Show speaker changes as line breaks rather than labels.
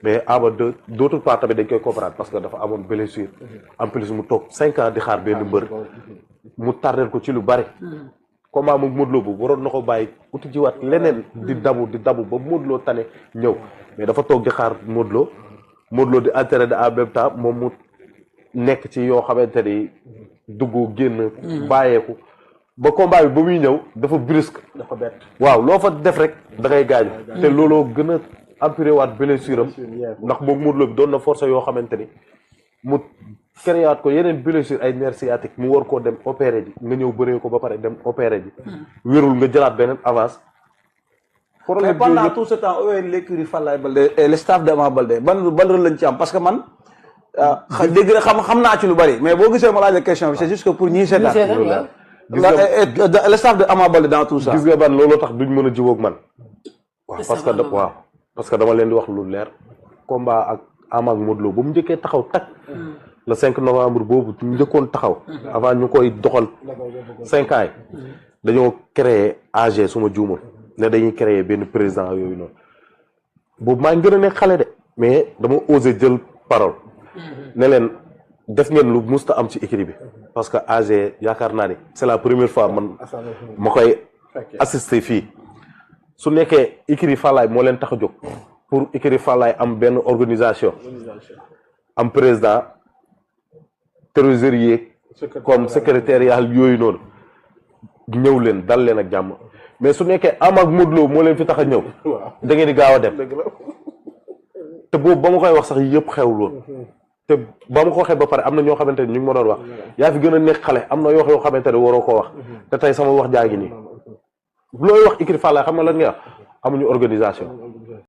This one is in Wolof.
mais Ama d'autre part tamit dañ koy comprendre parce que dafa amoon blessure en plus mu toog 5 ans di xaar benn mbër mu tardel ko ci lu bari combat mu Modou Lo bu waroon na ko bàyyi uti jiwaat leneen di dabu ba Modou Lo tane ñëw mais dafa toog di xaar Modou Lo di entraîner en même temps moom mu nekk ci yoo xamante ni dugg génn bàyyeeku ba combat bi ba muy ñëw dafa brusque dafa bett waaw loo fa def rek da ngay gaañu te looloo gën a empiré waat blessure am ndax moom Modou Lo bi doon na force yoo xamante ni mu créé waat ko yeneen blessure ay nerf sciatique mu war koo dem opéré ji nga ñëw bëree ko ba pare dem opéré ji wérul nga jëlaat beneen avance
mais pendant tout ce temps l'écurie Falaye Baldé et le staff de Ama Baldé ban rôle lañ ci am parce que man dégg na xam naa ci lu bari mais boo gisee ma laaj la question bi c'est juste que pour ñiy seetaan le staff de Ama Baldé dans tout ça
gis nga ban looloo tax duñ mën a jiwoog man waaw parce que dama leen di wax lu leer combat ak Ama ak Modou Lo ba mu njëkkee taxaw tak le 5 novembre boobu ñu njëkkoon taxaw avant ñu koy doxal 5 ans dañoo créer AG suma juumul ne dañuy créer benn président yooyu noonu boobu maa ngi gën a nekk xale de mais dama osé jël parole ne leen def ngeen lu musta am ci équipe bi parce que AG yaakaar naa ni c'est la première fois man ma koy assister fii su nekkee écurie Falaye moo leen tax a jóg pour écurie Falaye am benn organisation am président trésorier comme secrétariat yooyu noonu ñëw leen dal leen ak jàmm mais su nekkee Ama ak Modou Lo moo leen fi tax a ñëw da ngeen di gaaw a dem te boobu ba ma koy wax sax yëpp xewul woon te ba ma ko waxee ba pare am na ñoo xamante ne ñu ngi ma doon wax yaa fi gën a nekk xale am na yoo xamante ne waroo koo wax te tey sama wax jaa ngi nii looy wax écurie Falaye xam nga lan nga wax amuñu organisation